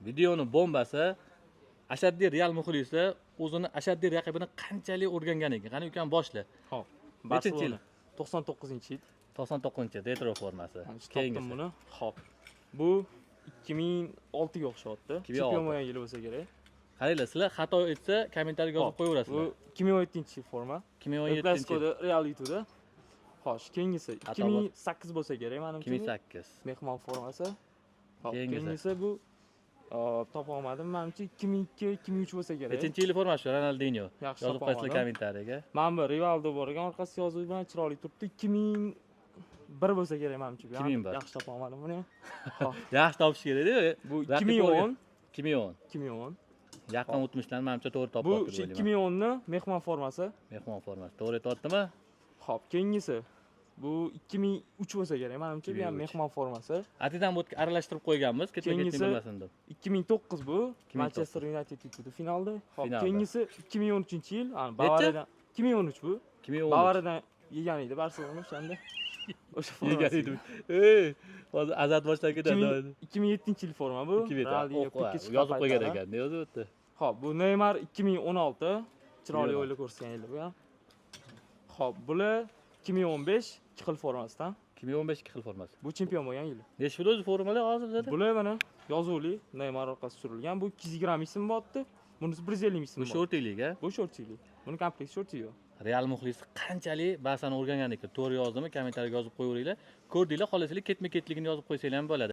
Videoni bombasi: ashaddiy Real muxlisi o'zini ashaddiy raqibini qanchalik o'rgangan ekan. Qani, ukam, boshla. Xo'p. Nechinchi yil? Barselona 99-yil. 99 retro formasi. Mana shu topdim Keyingisi. buni. Xo'p. Bu 2006 ga o'xshatdi. 2006. Chempion bo'lgan yili bo'lsa kerak. Qaranglar, sizlar xato etsa, kommentariyaga yozib Xo'p, qo'yaverasizlar. Bu 2017-yil forma. 2017. Clasicoda Real yutdi. Xo'sh, keyingisi Xato bor. 2008 bo'lsa kerak menimcha. 2008. Mehmon formasi. Xo'p, Keyingisi. keyingisi bu topa olmadim. Menimcha 2002, 2003 bo'lsa kerak. Nechinchi yil formasi shu, Ronaldinho? Yaxshi Yozib topa qo'yasizlar olmadim. kommentariyaga. Mana bu Rivaldo bor ekan, orqasi yozuv bilan chiroyli turibdi. 2001 bo'lsa kerak menimcha bu ham. 2001. Yaxshi topa olmadim buni ham. Xo'p, Yaxshi topish kerak-da. bu Raqib 2010, 2010. 2010. Yaqin o'tmishlarni manimcha to'g'ri Bu topyapti o'sha deb o'ylayman. 2010 ni mehmon formasi. Mehmon formasi. To'g'ri aytyaptimi? Xo'p, keyingisi bu 2003 bo'lsa kerak menimcha, bu ham 2003. mehmon formasi. Atidan bu aralashtirib qo'yganmiz, ketma-ketni Keyingisi bilmasin deb. 2009 bu 2009. Manchester United yutdi finalda. Xo'p, Finalda. keyingisi 2013-yil, ana Necha? Bavariyadan 2013 bu. 2013. Bavariyadan yegan edi Barselona o'shanda. O'sha Yegan formasi. edi. Ey, hozir Azat boshlab ketadi. 2007-yil forma bu. 2007. Ronaldinho O'q, pikka chiqqan yozib qo'ygan paytlari. ekan. Ne yozib o'tdi? Xo'p, bu Neymar 2016, chiroyli 2016. o'yinlar ko'rsatgan yili bu ham. Xo'p, bular 2015 ikki xil formasidan. 2015 ikki xil formasi. Bu chempion bo'lgan yili. Nechi pul o'zi formalar hozir bizada? Bular mana yozuvli, Neymar orqasi turilgan. Bu 220 ming so'm bo'lyapti. Bunisi 150 ming so'm. Bu shortiylik, a? Bu shortiylik. Buni komplekt shorti yo'q. Real muxlisi qanchalik Barsani o'rgangan ekan? To'g'ri yozdimi? Kommentariyaga yozib qo'yaveringlar. Ko'rdinglar, xohlasanglar ketma-ketligini yozib qo'ysanglar ham bo'ladi.